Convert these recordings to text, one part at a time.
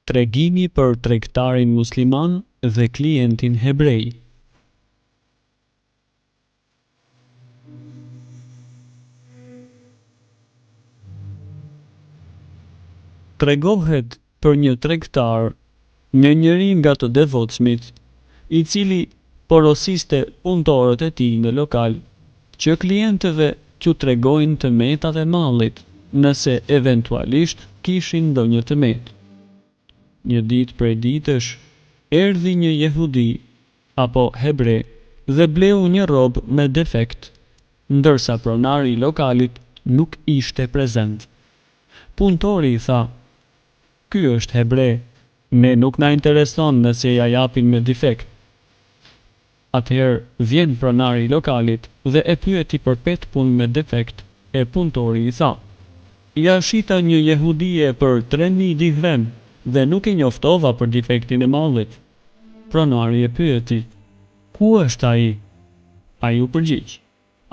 Tregimi për tregtarin musliman dhe klientin hebrej. Tregohet për një tregtar, një njeri nga të devotshmit, i cili porosiste punëtorët e tij në lokal, që klientëve t'ju tregojnë të metat e mallit, nëse eventualisht kishin ndonjë të metë. Një ditë prej ditësh, erdhi një jehudi, apo hebre, dhe bleu një rrobë me defekt, ndërsa pronari i lokalit nuk ishte prezent. Punëtori i tha, Ky është hebre, ne nuk na intereson nëse ia japin me difekt. Atëherë vjen pronari i lokalit dhe e pyeti për petkun me defekt e punëtori i tha, Ia shita një jehudie për 3000 dirhem dhe nuk e njoftova për difektin e mallit. Pronari e pyeti, Ku është ai? Ai u përgjigj,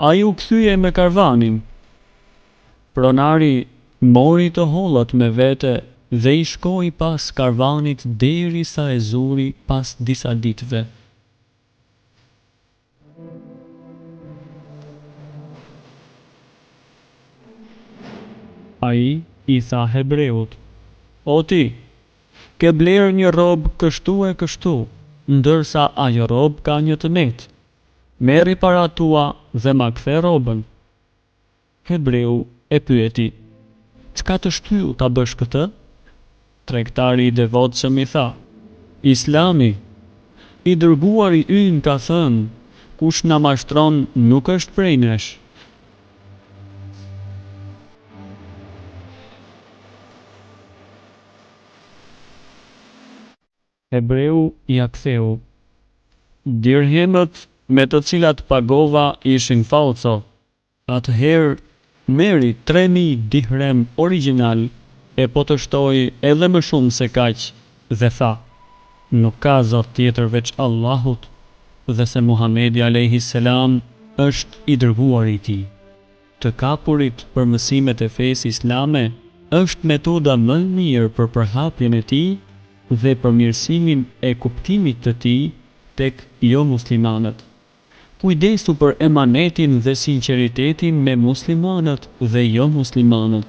Ai u kthye me karvanin. Pronari mori të hollat me vete dhe i shkoi pas karvanit deri sa e zuri pas disa ditëve. Ai i tha hebreut, O ti, ke blerë një rrobë kështu e kështu, ndërsa ajo rrobë ka një të metë. Merri paratë tua dhe ma kthe rrobën. Hebreu e pyeti, Çka të shtyu ta bësh këtë? Tregtari i devotshëm i tha, Islami! I dërguari ynë ka thënë, Kush na mashtron nuk është prej nesh. Hebreu ia ktheu, Dirhemët me të cilat pagova ishin fallco. Atëherë merri 3000 dirhem origjinal e po të shtoi edhe më shumë se kaq dhe tha, Nuk ka zot tjetër veç Allahut dhe se Muhamedi alejhi selam është i dërguari i tij. Të kapurit për mësimet e fesë islame është metoda më e mirë për përhapjen e tij dhe përmirësimin e kuptimit të tij tek jomuslimanët. Kujdesu për emanetin dhe sinqeritetin me muslimanët dhe jomuslimanët.